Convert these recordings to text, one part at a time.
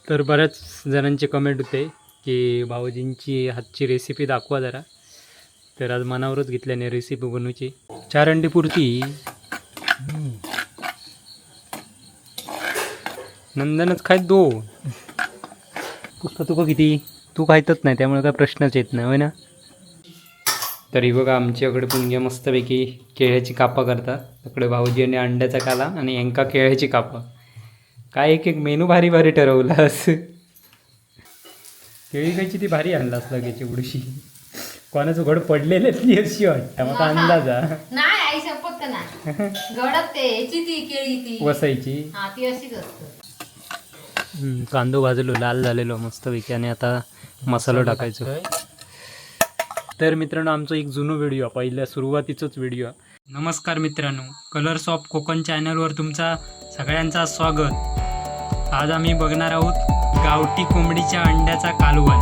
तर बऱ्याच जणांचे कमेंट होते की भाऊजींची हातची रेसिपी दाखवा जरा. तर आज मनावरच घेतल्याने रेसिपी बनवूची. 4 अंडी पुरती. नंदनच खाय 2. पुष्पा तुका किती? तू खायतच नाही त्यामुळे काय प्रश्नच येत नाही, होय ना? तरी बघा आमच्याकडे पुणग्या मस्तपैकी केळ्याची कापा करतात. तिकडे भाऊजी आणि अंड्याचा काला आणि यांका केळ्याची कापा. काय एक एक मेनू भारी भारी ठरवला असं. केळी खायची ती भारी आणलास लगेच एवढीशी. कोणाचं घड पडलेलं ती अशी वाटतं मला अंदाज हा. नाही आई शपथ का नाही गडद ते याची ती केळी ती वसायची. हा ती अशीच असत. कांदो भाजलो लाल झालेलो मस्तपैकी आणि आता मसाला टाकायचो. तर मित्रांनो आमचा एक जुनो व्हिडिओ, पहिल्या सुरुवातीचाच व्हिडिओ. नमस्कार मित्रांनो, कलर्स ऑफ कोकण चॅनलवर तुमचा सगळ्यांचा स्वागत. आज आम्ही बघणार आहोत गावठी कोंबडीच्या अंड्याचा कालवण.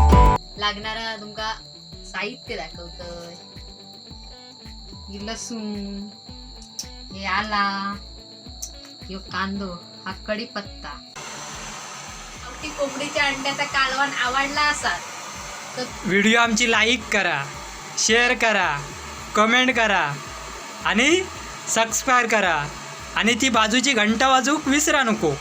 लागणारा तुमका साहित्य दाखवतोय. ही लसूण, हे आला, ह्यो कांदो, हा कढीपत्ता. गावठी कोंबडीच्या अंड्याचा कालवण आवडला असाल तर व्हिडिओ आमची लाईक करा, शेअर करा, कमेंट करा आणि सबस्क्राईब करा आणि ती बाजूची घंटा वाजवूक विसरा नको.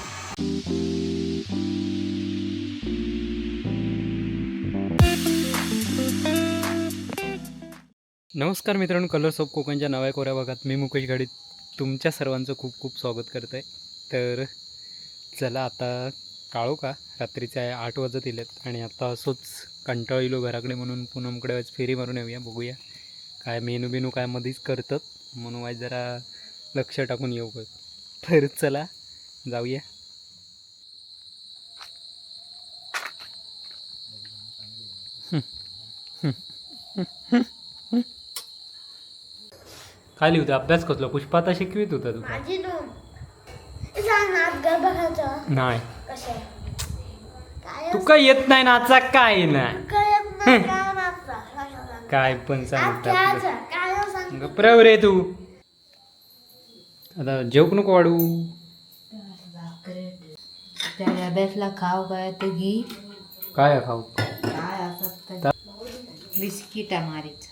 नमस्कार मित्रांनो, कलर्स ऑफ कोकणच्या नव्या कोऱ्या भागात मी मुकेश गाडीत तुमच्या सर्वांचं खूप खूप स्वागत करत आहे. तर चला आता काळो का रात्रीचे आहे 8 वाजत येलेत आणि आता असोच कंटाळलो घराकडे म्हणून पूनमकडे आज फेरी मारून येऊया. बघूया काय मेनू बिनू काय मध्येच करतात म्हणून आज जरा लक्ष टाकून येऊ का. तर चला जाऊया. काय लिहितो अभ्यास कसलो? पुष्पा आता शिकवित होता तुका. माझी नोम सांग ना गरबा खायचा. नाही. कसं काय? तुका येत नाही नाचा काय नाही. कळत नाही काय नाचा? सांग, सांग. काय पण आज सांगतात. खेळायचं काय सांग. गप्राव रे तू आता जेवक नको वाढू. त्या डब्यातला खाव काय तर घी. काय खाऊ? काय असत बिस्किट मारीचा.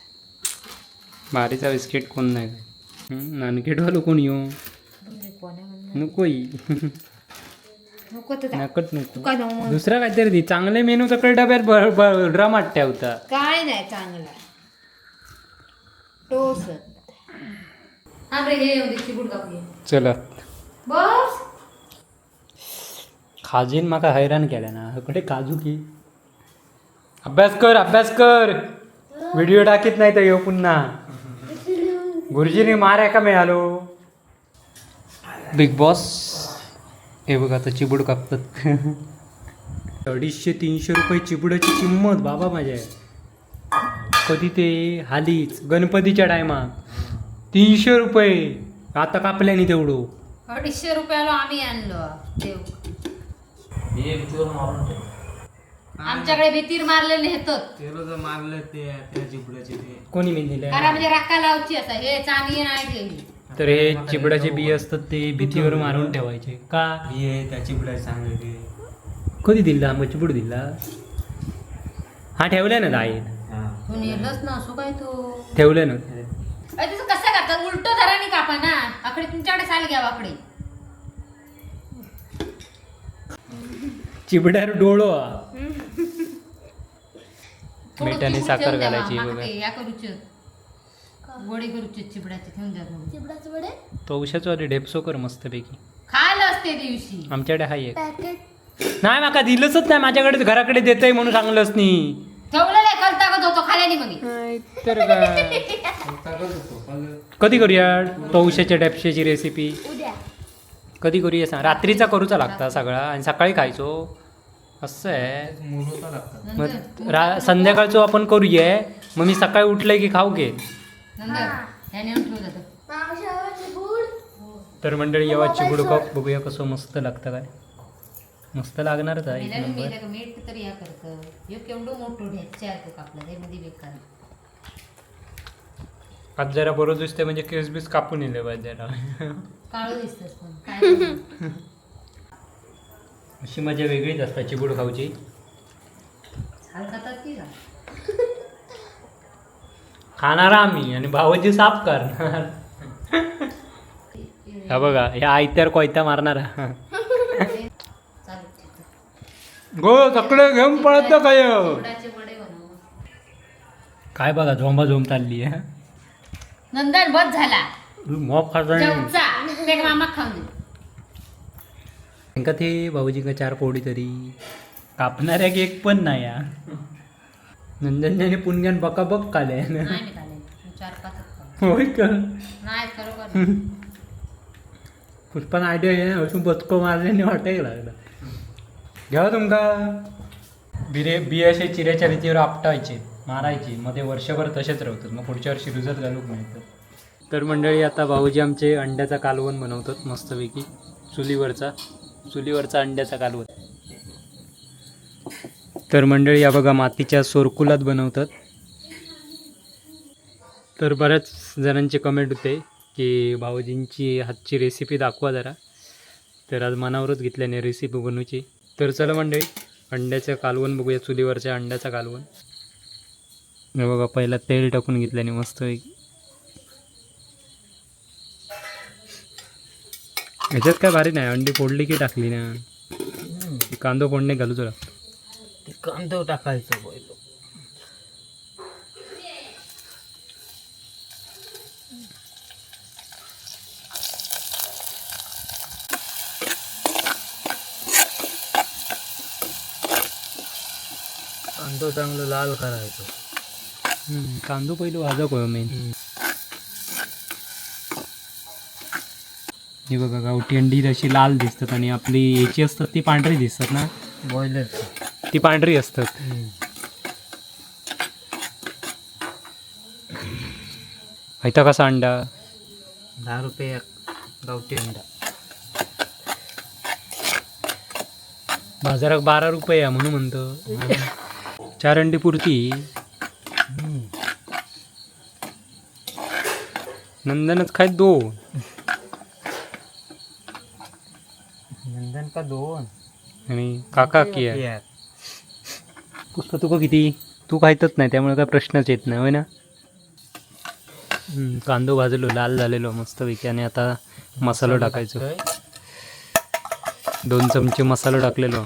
मारीचा बिस्किट कोण नाही काय नानकेटवालो कोण येऊ नको ई. नको तर नाकट नको. तुका नको. दुसरा काहीतरी दे चांगले मेनू सगळे डब्यात ड्रामात ठेवता. काय नाही चांगला टोस. हा रे हे येऊ दे, चिबूड कापूया. चला. बस. खाजीन माका हैराण केल्या ना कडे काजू की. अभ्यास कर अभ्यास कर, व्हिडिओ टाकीत नाही तर येऊ पुन्हा. गुरुजीने मार का मिळालो बिग बॉस. हे बघ आता चिबूड कापतात. 250-300 रुपये चिबुडाची किंमत बाबा माझ्या. कधी ते हालीच गणपतीच्या टायमाक 300 रुपये. आता कापल्यानी तेवढं. 250 रुपयाला आम्ही आणलो देव. आमच्याकडे भीतीर मारलेले नेतात. मारलं ते त्या चिपड्याचे ते. कोणी मी दिले? कारण म्हणजे राखा लावची आता हे चांगली नाही ठेवली. तर हे चिबडाचे बी असतात ते भीतीवर मारून ठेवायचे का? हे त्या चिपड्याचे चांगले ते. कधी दिला मग चिबूड दिला? हा ठेवले ना दाईन. तू नेलंच ना असो काय तू. ठेवले ना. अरे तिचं कसं करतात उलट धराने कापा ना. आकडे तुमच्याकडे साल घ्या आकडे. चिबड्यावर डोळो हा. मीठ आणि साखर घालायची बघा. या करूच गोडे करूचे चिबडाचे ठेवून द्या थोडं. चिबडाचं वडे. तो उशाचो आधी ढेपसो कर मस्तपैकी. खायला असते दिवशी. आमच्याकडे हाय एक. पॅकेट. नाही माका दिलंच नाही माझ्याकडे घराकडे देतय म्हणून सांगलंच नाही. ठेवलेलं आहे कलता होतो खाल्यानी मग. तर काय कधी करूया तवशाच्या ढेपशाची रेसिपी? उद्या. कधी करूया सांग. रात्रीचा करूचा लागता सगळा आणि सकाळी खायचो असं आहे. मुरवता लागतात. मग संध्याकाळचो आपण करूया मग मी सकाळी उठलं की खाऊ घे. नंतर ह्या नेऊन ठेवू जातं. मावशावर चिबूड. तर मंडळी येवा चिबूड खाऊ बघूया कसं मस्त लागतं. काय मस्त लागणारच आहे एक मेल्याने नंबर. मेलं का मीठ तर या करतं. ह्यो केवढं मोठं ढेपच्या तो कापला ते मध्ये बेकार. आज जरा बरं दिसते म्हणजे केस बीस कापून येले पाहिजे जरा. काळं दिसतंस पण काय करू? अशी मजा वेगळीच असता चिबूड खाऊची. साल खातात की का? खाणार आम्ही आणि भावाजी साफ करणार. हा बघा, ह्या आयत्यावर कोयता मारणार. चालू ठेवतो. गो तकडे घेऊन पळत ना काय. चिवडाचे वडे बनव. काय बघा, झोंबा झोंब चालली आहे. नंदन बस झाला. मॉप खाता. जेवचा ते मामा खाऊन दे. का ते भाऊजी का चार पोळी तरी कापणाऱ्या की एक पण नाही. या नंदन पुणग्यान बका बक काले. नाही मी खाल्ले. मी चार पाच खाल्ले. होय का? नाही, खरोखर नाही. पुष्पान आयडिया आहे अजून बचको मारल्याने वाटायला लागला. घ्या तुमका बिरे बियाशे चिऱ्याच्या रीतीवर आपटायचे मारायची, मग ते वर्षभर तसेच राहतात, मग पुढच्या वर्षी रुजत घालूक मिळतात. तर मंडळी, आता भाऊजी आमचे अंड्याचा कालवण बनवतात मस्तपैकी, चुलीवरचा चुलीवरचा अंड्याचा कालवण. तर मंडळी, या बघा मातीच्या सोरकुलात बनवतात. तर बऱ्याच जणांचे कमेंट होते की भाऊजींची हातची रेसिपी दाखवा जरा. तर आज मनावरच घेतल्याने रेसिपी बनवूची. तर चला मंडळी, अंड्याचं कालवण बघूया, चुलीवरच्या अंड्याचा कालवण. हे बघा, पहिला तेल टाकून घेतल्याने मस्त. ह्याच्यात काय भारी नाही, अंडी फोडली की टाकली ना. कांदो फोडणे घालू तुला. ते कांदो टाकायचं पहिलं. कांदो चांगलं लाल करायचो. कांदो पहिलं भाजा कोय मेन. ही बघा, गावठी अंडी अशी लाल दिसतात आणि आपली याची असतात ती पांढरी दिसतात ना. बॉयलर. ती पांढरी असतात. इथं कसा अंडा? 10 रुपये एक गावठी अंडा. बाजारात 12 रुपये आहे म्हणून म्हणतो, चार अंडी पुरती. नंदनच खाय दोन. नंदन का दोन. आणि काका की आहे पुष्पा, तुका किती? तू खायतच नाही, त्यामुळे काय प्रश्नच येत नाही, होय ना? कांदो भाजलो, लाल झालेलो मस्तपैकी आणि आता मसालो टाकायचो. 2 चमचे मसालो टाकलेलो.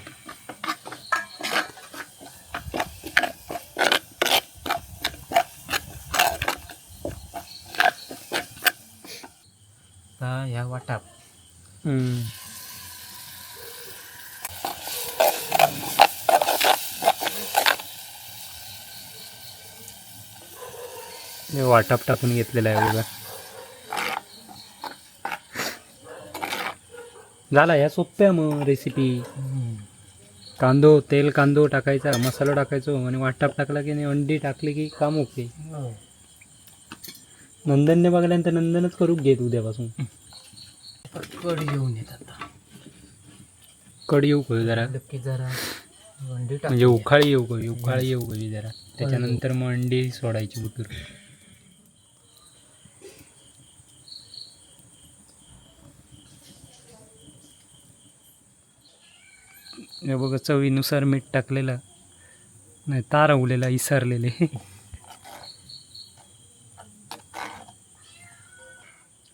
ह्या वाटाप. हम्म. हे वाटाप टाकून घेतलेला आहे बघा. झाला या सोप्या मग रेसिपी. कांदो तेल कांदो टाकायचा, मसाला टाकायचो आणि वाटाप टाकला की नाही, अंडी टाकली की काम ओके. नंदनने बघल्यानंतर नंदनच करू घेत उद्यापासून. कड घेऊन येत आता. कड येऊ करू जरा. की जरा अंडी टाक. म्हणजे उखाळी येऊ कवी, उखाळी येऊ कवी जरा, त्याच्यानंतर मग अंडी सोडायची बुतूर. हे बघा, चवीनुसार मीठ टाकलेलं नाही, तारवलेला इसरलेले.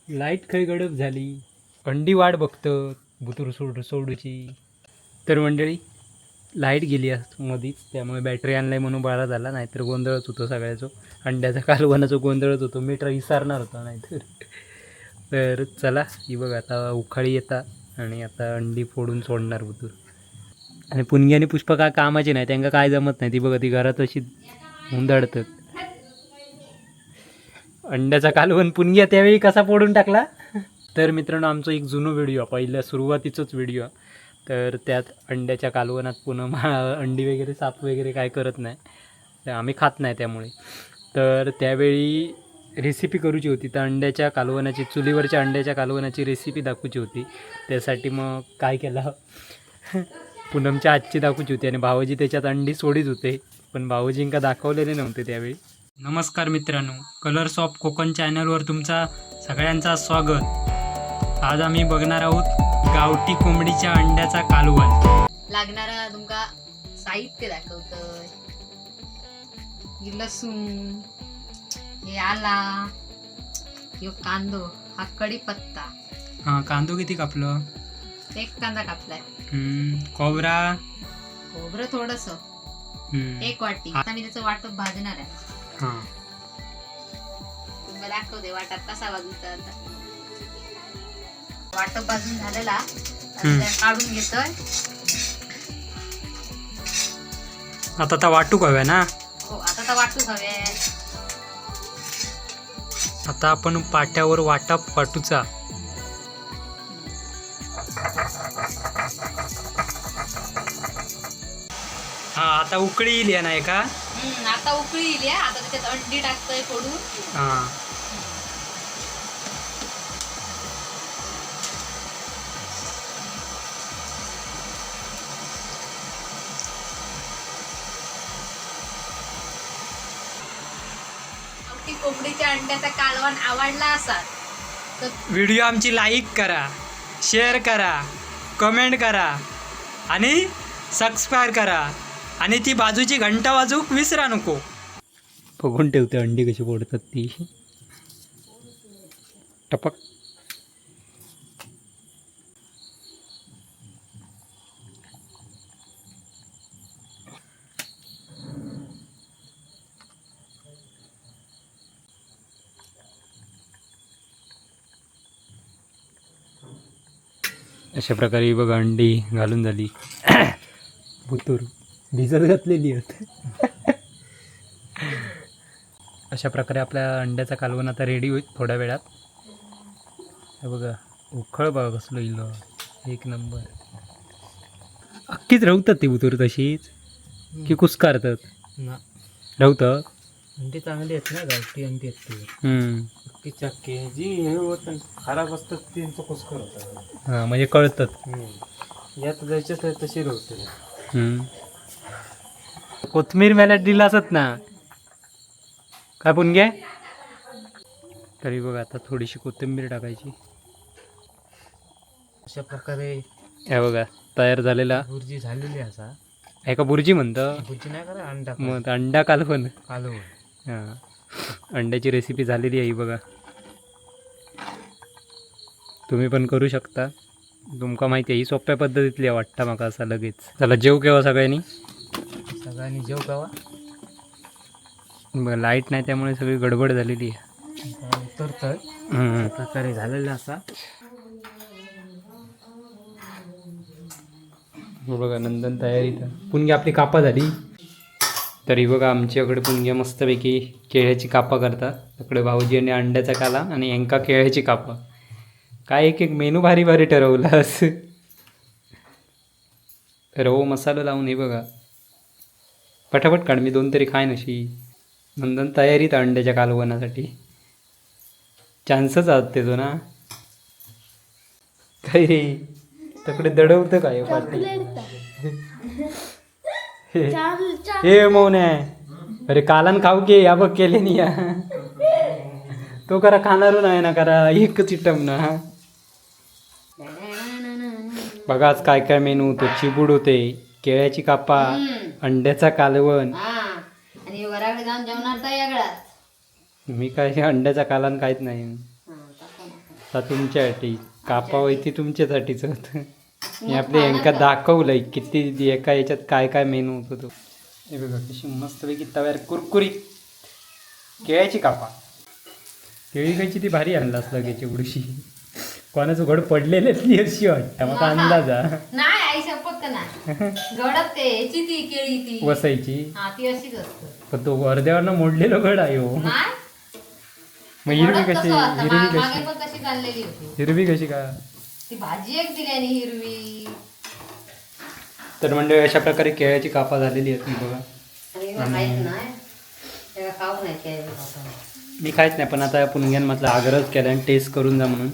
लाईट खय गडप झाली. अंडी वाट बघतं बुतूर सोडूची. तर मंडळी, लाईट गेली आज मधीच, त्यामुळे बॅटरी आणलाय म्हणून बरा झाला, नाहीतर गोंधळच होतो सगळ्याचो. अंड्याचा कालवणाचो गोंधळच होतो, मीटर विसरणार होतो नाहीतर. तर चला, ही बघ आता उखाळी येतात आणि आता अंडी फोडून सोडणार बुतूर. आणि पुणगी आणि पुष्प काय कामाची नाही, त्यांना काय जमत नाही. ती बघा, ती घरात अशी हुंदडतात. अंड्याचा कालवण पुणग्या त्यावेळी कसा फोडून टाकला. तर मित्रांनो, आमचा एक जुनं व्हिडिओ, पहिल्या सुरुवातीचाच व्हिडिओ, तर त्यात अंड्याच्या कालवणात पुन्हा अंडी वगैरे साप वगैरे काय करत नाही, तर आम्ही खात नाही त्यामुळे. तर त्यावेळी रेसिपी करूची होती, तर अंड्याच्या कालवणाची, चुलीवरच्या अंड्याच्या कालवणाची रेसिपी दाखवूची होती. त्यासाठी मग काय केलं, पूनमच्या आजची दाखवूची होती आणि भावाजी त्याच्यात अंडी सोडीत होते, पण भाऊजींका दाखवलेले नव्हते त्यावेळी. नमस्कार मित्रांनो, कलर्स ऑफ कोकण चॅनलवर तुमचा सगळ्यांचा स्वागत. आज आम्ही बघणार आहोत गावठी कोंबडीच्या अंड्याचा कालवण. लागणारा तुमका साहित्य दाखवतोय. ही लसूण, हे आला, ह्यो कांदो, हा कढीपत्ता. हा, कांदो किती कापलं? एक कांदा कापलाय. खोबरा. खोबरं थोडस, एक वाटी. आता मी त्याचं वाटप भाजणार आहे. हा. तुम्हाला दाखवते वाटप कसा भाजूचा. आता वाटप भाजून झालेला, आता त्या काढून घेतोय. आता तर वाटू हव्या ना? हो, आता तर वाटू हवे. आता आपण पाट्यावर वाटप वाटूचा. हा, आता उकळी येईल या नाही का? आता उकळी येईल हा. आता त्याच्यात अंडी टाकतोय फोडून. हा. गावठी कोंबडीच्या अंड्याचा कालवण आवडला असाल तर व्हिडिओ आमची लाईक करा, शेअर करा, कमेंट करा आणि सबस्क्राईब करा आणि ती बाजूची घंटा वाजवूक विसरा नको. बघून ठेवते अंडी कशी फोडतात ती. टपक. अशा प्रकारे बघा अंडी घालून झाली. भुतूर भिजत घातलेली होत. अशा प्रकारे आपल्या अंड्याचा कालवण आता रेडी होईल थोड्या वेळात. हे बघा, उखळ बघा कसलं इलो, एक नंबर. अख्खीच रवतात ती भुतूर तशीच की कुस्कारतात? ना. रवतात. अंडी चांगली आहेत ना, गावठी अंडी आहेत ती. हम्म. चक्की चक्की जी हे होत खराब असतात त्यांचं कुस्कर होतं. हां, म्हणजे कळतात. यात जायचे तशी रवते. हम्म. कोथमीर मेल्यात दिला असत ना काय पुणगे तरी. बघा, आता थोडीशी कोथिंबीर टाकायची. अशा प्रकारे. हे बघा, तयार झालेला. भुर्जी झालेली असा. एका बुर्जी म्हणतं. भुर्जी नाही करा, अंडा. मग अंडा कालवण. कालवण. हां, अंड्याची रेसिपी झालेली आहे ही बघा. तुम्ही पण करू शकता. तुमका माहिती आहे, ही सोप्या पद्धतीतली आहे वाटतं माका असा लगेच. चला, जेव केव्हा सगळ्यांनी. सगळ्यांनी जेव कावा. बघा, लाईट नाही त्यामुळे सगळी गडबड झालेली आहे. उतरतोय. हम्म. प्रकारे झालेला असा. हो बघा, नंदन तयारी तर पुणगी आपली कापा झाली. तरी बघा, आमच्याकडे पुणग्या मस्तपैकी केळ्याची कापा करतात. तिकडे भाऊजी आणि अंड्याचा काला आणि यांका केळ्याची कापा. काय एक एक मेनू भारी भारी ठरवलं असं. रवो मसाला लावून हे बघा. पटापट काढ, मी दोन तरी खाय नशी. नंदन तयारीत अंड्याच्या कालवणासाठी. चान्सच आहात ते तो ना. काय रे, तकडे दडवतं काय पाठी? चाल चाल. हे मौन आहे. अरे, कालन खाऊ की या बघ केले नाही या. तो करा खाणार नाही ना, करा एकच इटम ना. बघा, आज काय काय मेनू होतो. चिबूड होते, केळ्याची कापा, अंड्याचा कालवण. हा, आणि घराकडे जाऊन जेवणार तर वेगळाच. मी काय हे अंड्याचा कालन काहीच नाही. हा, तसं नाही. आता तुमच्यासाठी कापा होती, तुमच्यासाठीच होतं. मी आपल्या यांका दाखवलंय किती एका याच्यात काय काय मेनू होतो तो. हे बघा, कशी मस्तपैकी तव्यावर कुरकुरीत केळ्याची कापा. केळी खायची ती भारी आणलास लगेच एवढीशी. कोणाचं घड पडलेली अशी वाटतं मला अंदाज हा. नाही, आई शपथ का नाही घडत ते याची ती केळी ती. वसायची. हा, ती अशीच असते. पण तो अर्ध्यावरनं मोडलेलो घड आहे हो. नाही. मग हिरवी घडत कशी? कसं असतं? हिरवी मागे कशी? पण कशी चाललेली होती. हिरवी कशी का? ती भाजी एक दिली आणि हिरवी. तर मंडळी, अशा प्रकारे केळ्याची कापा झालेली आहेत बघा. आणि हे माहित नाही त्याला, खाऊ नाही केळ्याची कापा. मी काहीच नाही, पण आता पुणग्यांमधला आग्रहच केला आणि टेस्ट करून जा म्हणून.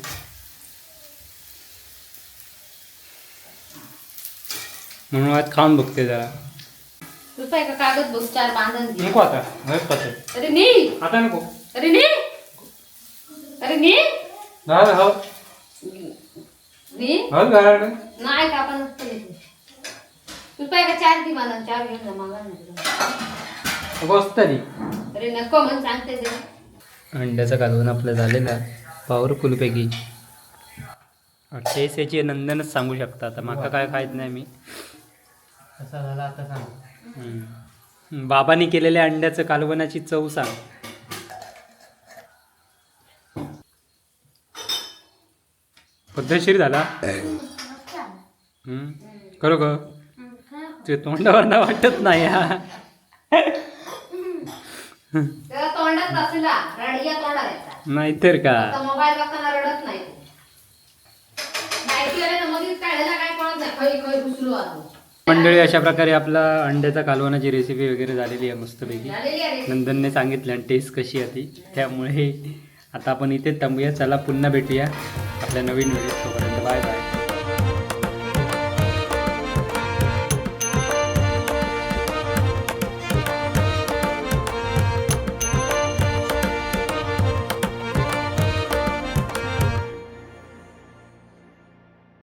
म्हणून आज खाऊन बघते जरा. तू पाय का कागद बघ, चार बांधून दे. नको आता, होय पाहते. अरे नी. आता नको. अरे नी, अरे नी. हो. नी. हो. नाही, कापा नसतं घेतलं. तू पाय का चार दी मला, चार घेऊन जा मला नाही. अगं असतं ती. अरे नको म्हणून सांगते ते. अंड्याचा कालवण आपलं झालेला पॉवरफुलपैकी. टेस्ट याची नंदनच सांगू शकता आता, माका काय खायत नाही मी. कसा झाला आता सांग. हम्म. बाबांनी केलेल्या अंड्याचं कालवणाची चव सांग. पद्धतशीर झाला. हम्म. खरं ग ते तोंडावर ना वाटत नाही हा. त्याला तोंडात बसला रडिया तोंडात यायचा. नाहीतर का. आता मोबाईल बघताना रडत नाही तो. माहिती आलं ना मध्येच काढायला काय कळत नाही, खै खै घुसलो आता. मंडळी, अशा प्रकारे आपला अंड्याचा कालवणाची रेसिपी वगैरे झालेली आहे मस्तपैकी. झालेली आहे रे. नंदनने सांगितलं आणि टेस्ट कशी आहे ती, त्यामुळे आता आपण इथे थांबूया. चला पुन्हा भेटूया आपल्या नवीन व्हिडिओ.